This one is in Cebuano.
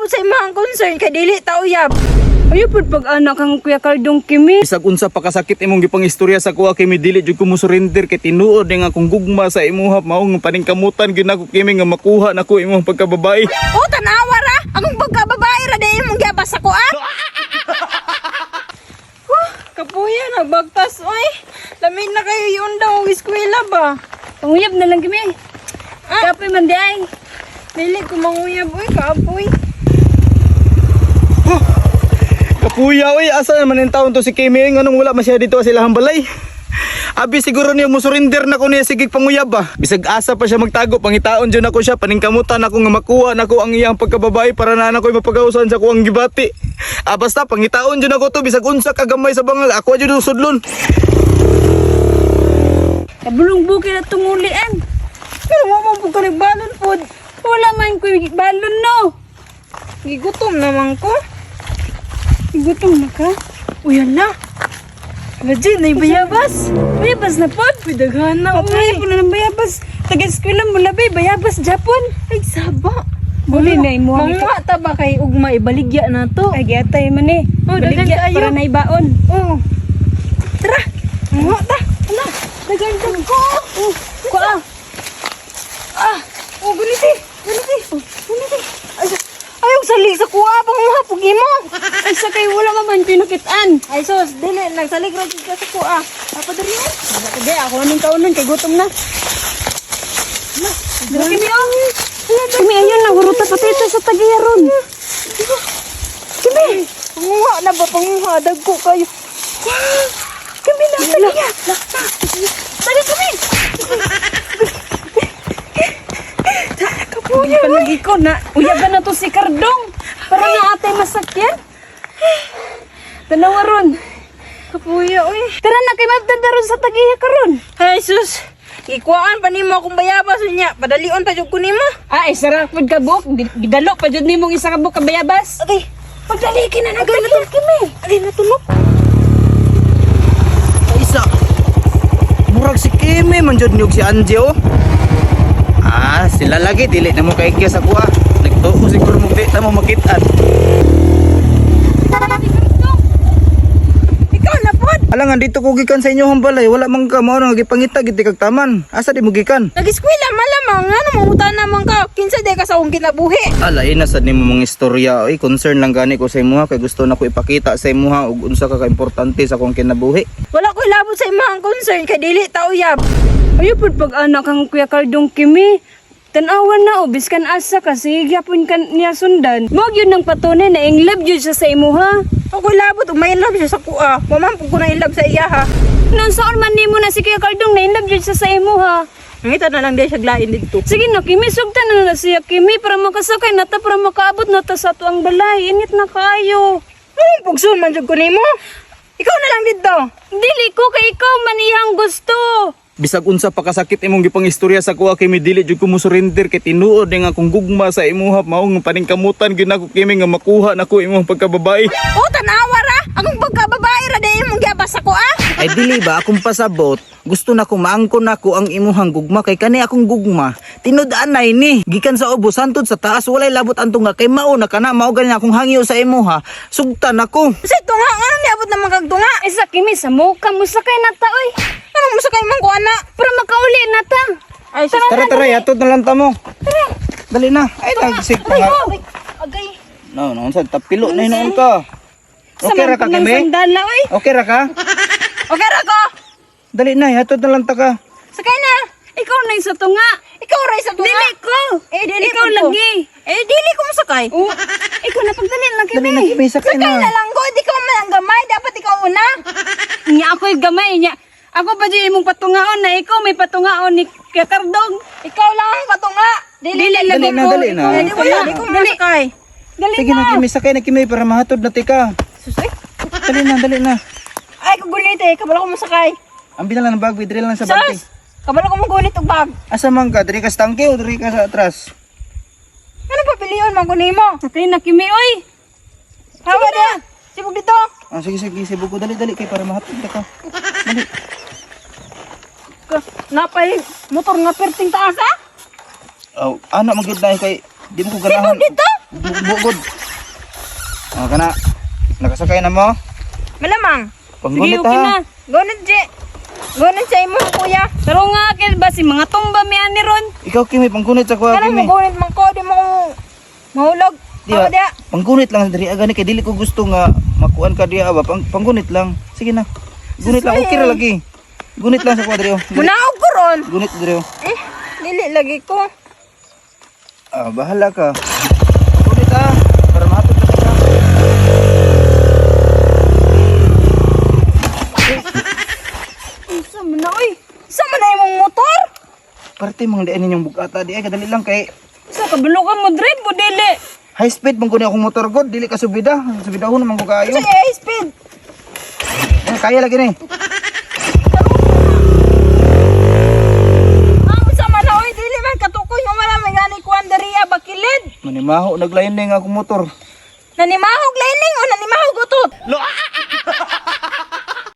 Labot sa imong concern kay dili ta uyab. Ayaw pud pag anak kang Kuya Cardong, Kimi. Bisag unsa pa kasakit imong gipangistorya sa kuha, Kimi, dili jud ko mo surrender kay tinuod nga akong gugma sa imuha mao nga paningkamutan gyud nako, Kimi, nga makuha nako imong pagkababae. Oh, tanawa ra. Akong pagkababae ra di imong giabas ako ah. Huh, kapuya nagbagtas oy. Lamin na kayo yun daw og eskwela ba? Panguyab na lang, Kimi. Ah. Kapoy man di ay. Dili ko manguyab oy, kaapoy. Kapuya oy, asa naman yung taon to si Kimi oy, nganong wala man siya dito sa ilahang balay? Abi siguro niya mo surrender na ko niya sige panguyab ba. Bisag asa pa siya magtago, pangitaon jud nako siya, paningkamutan nako nga makuha nako ang iyang pagkababae para na nako mapagawsan sa kuang gibati. Ah, basta pangitaon jud nako to bisag unsa ka gamay sa bangal, ako jud sudlon. Kabulong bukid at tungulian. Pero mo mo pud ka nagbalon pod. Wala man ko'y balon no. Gigutom naman ko. Gutom na ka? Uy, hala. Legit, na bayabas. Bayabas na pod. Uy, daghan na, Papay uy. po na ng bayabas. Taga-eskwela mo labi, bayabas Japon. Ay, saba. Buli na imo. Manguha ta ba kay ugma ibaligya na to? Ay, giatay man eh. Oh, daghan Baligya kaayo. para na ibaon. Oo. Tara. Manguha ta. Hala, daghan kag ko. Oh, kuha. Ah, oh, guniti. Guniti. Guniti. Ay, ayaw salig sa kuha. Panguha, pugi mo. Ay, sa kay wala man man pinakitaan. Ay, sus, dili. Nagsalig ra jud ka sa kuha. Papadali na. Sige, ako anong kaunon kay gutom na. Na, Kimi, oh. Kimi, ayun na, huruta pati ito sa tagiyaron. Kimi! Panguha na ba? Panguha. Dagko kayo. Kimi na, tagiya. Tagiya kami! Kapuya, palagi ko na. Uyaban na to si Cardong. Para nga atay masakyan. Tanawa ron. Kapuya, uy. Tara na, kay mabdanda ron sa tagiya karon. Ay, sus. Ikuhaan pa nimo akong bayabas unya. Padalion ta jud ko nimo. Ah, ay, sarap pud ka buok. Gidalo pa jud nimong isa ka buok ka bayabas. Okay. Pagdali na na tagiya, Kimi. Agay natulog. Isa. Murag si Kimi man jud niyog si Angie oh. Ah, sila lagi dili na mo kaikya sa kuha. Nagtuo siguro mo di ta mo makitaan. Ikaw na pod. Alangan dito ko gikan sa inyo balay, wala man ka mao nga gipangita gid kag taman. Asa di mo gikan? Nag-eskwela malamang nga mangutan naman ka. Kinsa di ka sa akong kinabuhi. Ala ina sad nimo mga istorya oy, concern lang gani ko sa imuha kay gusto na ko ipakita sa imuha og unsa ka kaimportante sa akong kinabuhi. Wala ko labot sa imong concern kay dili ta uyab. Ayaw pud pag anak kang Kuya Cardong, Kimi. Tanawan na, oh, biskan asa kasi gyapon kan niya sundan. Mo gyud nang patunay na in love gyud siya sa imuha. Ako labot ug may love siya sa kuha. Wa man pud ko na in love sa iya ha. Nang saan man nimo na si Kuya Cardong na in love gyud siya sa imuha. Nangita na lang di siya glain didto. Sige na, Kimi, sugtan na na siya, Kimi, para makasakay na ta, para makaabot na ta sa tuang balay. Init na kaayo. Anong pugsun man jud ko nimo? Ikaw na lang didto. Dili ko kay ikaw man iyang gusto. Bisag unsa pa kasakit imong gipangistorya sa kuha, Kimi, dili jud ko mo surrender kay tinuod nga akong gugma sa imuha mao nga paningkamutan gyud nako, Kimi, nga makuha nako imong pagkababae. Oh, tanawa ra. Akong pagkababae ra di imong giabas sa kuha. Ay dili ba akong pasabot, gusto na ko maangkon nako ang imuhang gugma kay kani akong gugma tinud-anay ni gikan sa ubos hantod sa taas, walay labot ang tunga kay mao na kana, mao gani akong hangyo sa imuha, sugtan ako. Sa tunga, anong niabot naman kag tunga? Ay sa Kimi, sa muka mo sakay na ta, oy. Anong musakay man ko ana? Para makauli na ta. Ay, sus. Tara tara, yatod na lang ta mo. Dali na. Ay tagsig pa nga. Agay. No no, unsa tapilo na hinuon ka? Okay ra ka, Sa man Kimi? sandala, oy. Okay ra ka? Okay ra ko. Dali na, yatod na lang ta ka. Sakay na. Ikaw na yung sa tunga. Ikaw ra sa tunga. Dili ko. Eh, dili Ikaw ko to. lagi. Eh, dili ko masakay. Oh, ikaw na pagdali lang, Dali Kimi. na, Kimi, sakay Sakay na na. lang ko, di ka man ang gamay, dapat ikaw una. Nya ako'y gamay nya. Ako pa dyan imong patungaon na ikaw may patungaon ni Kuya Cardong. Ikaw lang ang patunga. Dili, Dili Dali lagi na, ko. dali na. Ikaw Eh, di wala, di ko masakay. Dali Sige na, na. Kimi, sakay na, Kimi, para mahatod na tika. Sus, ay. Dali na, dali na. Ay, kagunit eh, kabalo ko masakay. Ambi na lang ng bag, diri lang sa bag. Sus, kabalo ko magunit og bag. Asa man ka? Diri ka sa tangke o diri ka sa atras? Ano pa piliyon man ko nimo? Sakay na, Kimi, oy. Hawa na. Sibog dito. Ah, sige, sige, sige, buko. Dali, dali kay para mahatod na ka. Dali. Napay motor nga perting taas ah. Oh, ana man gyud na kay di mo ko ganahan. Sibog dito. Bugod. Ah, kana. Nakasakay na mo? Malamang. Sige, Panggunit okay ha. na. Gunit, Je. Gunit sa imo, kuya. Taro nga kay ba si mga tumba mi ani ron. Ikaw Kimi, panggunit sa kuha Kanang Kimi. mo gunit man ko, di mo ko mahulog. Di Ako ba? diya. Panggunit lang diri aga ni kay dili ko gusto nga makuan ka diya ba. Panggunit lang. Sige na. Gunit lang okay ra lagi. Gunit lang sa kuha diri oh. Gunit, Munaog ko ron. gunit diri oh. Eh, dili lagi ko. Ah, bahala ka. Gunit ah para mahatod ka sa. Unsa man na oy? Sa man na imong motor? Parte mang dian ninyong bugata di ay kadali lang kay Sa kabalo ka mo drive o dili? high speed man kuno akong motor god dili ka subida. Subida ho naman ko kaayo. Sa high speed. Eh, kaya lagi ni. Ah, sa man na oy, dili man katukoy mo man may gani kuan diri ah, bakilid. Manimaho naglayin na akong motor. Nanimahog lining o